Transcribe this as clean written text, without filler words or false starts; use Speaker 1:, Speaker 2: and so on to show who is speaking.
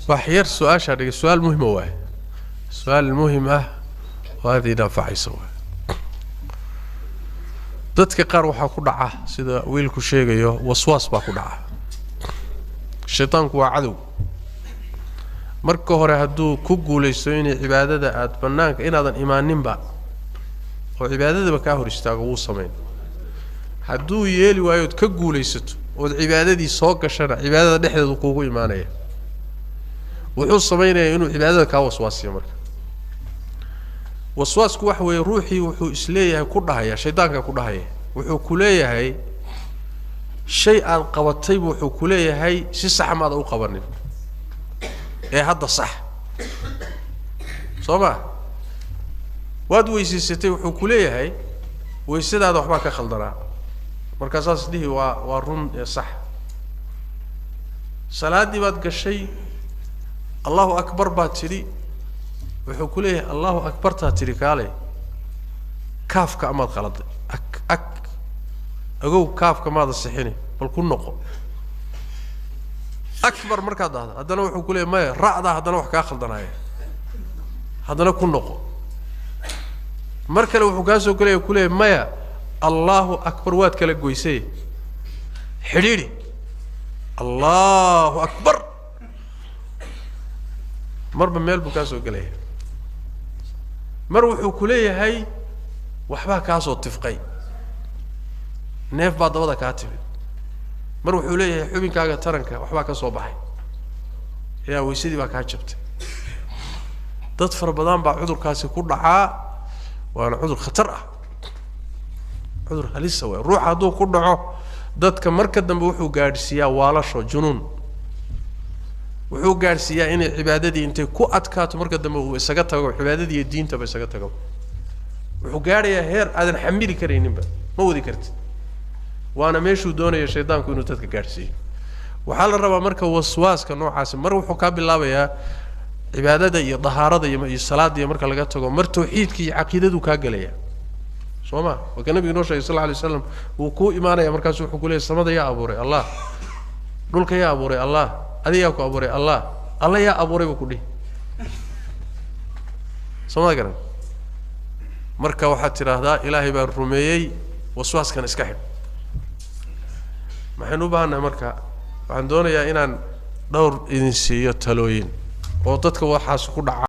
Speaker 1: Wax yar su-aashaa dhigay, su-aal muhima waaye, su-aal muhim ah oo aada ina anfacaysa waay. Dadka qaar waxaa ku dhaca sida wiilku sheegayo, waswaas baa ku dhaca. Shaytaanku waa cadow. Marka hore hadduu ku guulaysto inay cibaadada aada bannaanka inaadan imaaninba oo cibaadadaba kaa hor istaago, wuu samayn. Hadduu yeeli waayo ood ka guulaysato ood cibaadadii soo gashana, cibaadada dhexdeedu kuugu imaanaya. Wuxuu samaynayaa inuu cibaadada kaa waswaasiyo. Marka waswaasku waxa weeye, ruuxii wuxuu isleeyahay, ku dhahaya, shaydaanka ku dhahaya, wuxuu ku leeyahay shay aad qabataybu, wuxuu ku leeyahay si sax maada u qabanin ee hadda sax soo ma. Waad weysaysatay, wuxuu ku leeyahay waysadaada waxbaa ka khaldanaa. Markaasaas dhihi waa run ee sax. Salaaddii baad gashay, Allahu akbar baad tidhi, wuxuu ku leeyahay Allahu akbartaa tidhi, kaale kaafka amaad qaladay, ak ak agow kaafka maada sixini, bal ku noqo akbar. Markaad dhahdo haddana wuxuu ku leeyahy maya, ra'daa haddana wax kaa khaldanaaya, haddana ku noqo. Mar kale wuxuu kaa soo gelaya, ku leeyahy maya, Allahu akbar waad kala goysay, xidhiidhi Allahu akbar. Marba meel buu kaa soo gelaya. Mar wuxuu ku leeyahay waxbaa kaasoo tifqay, neef baa dabada kaa timid. Mar wuxuu leeyahay xubinkaaga taranka waxbaa ka soo baxay, yaa waysadii baa kaa jabtay. Dad fara badan baa cudurkaasi ku dhacaa, waana cudur khatar ah, cudur halisa waay. Ruuxa hadduu ku dhaco dadka marka dambe wuxuu gaadhsiiyaa waalasho, junuun wuxuu gaadhsiiyaa, inay cibaadadii intay ku adkaato marka dambe uu isaga tago cibaadadii iyo diintaba isaga tago. Wuxuu gaadhayaa heer aadan xamili karayninba, ma wadi kartid. Waana meeshuu doonayo shaydaanku inuu dadka gaadhsiiyo. Waxaa la rabaa marka waswaaska noocaasi mar wuxuu kaa bilaabayaa cibaadada iyo dahaarada iyo salaada iyo marka laga tago, mar tawxiidka iyo caqiidadu kaa gelaya, soo ma? Waa ka nabiga inoo sheegay sal alla alay waslam. Wuu kuu imaanaya, markaasu wuxuu ku leeyay samada yaa abuuray? Allah. Dhulka yaa abuuray? Allah. Adiga yaa ku abuuray? Allah. Alla yaa abuuray buu ku dhihi, soo ma garan? Marka waxaad tidhaahdaa Ilaahay baan rumeeyey, waswaaskan iska xidh. Maxaynu u baahannahay? Marka waxaan doonayaa inaan dhowr idin siiyo talooyin oo dadka waxaas ku dhaca.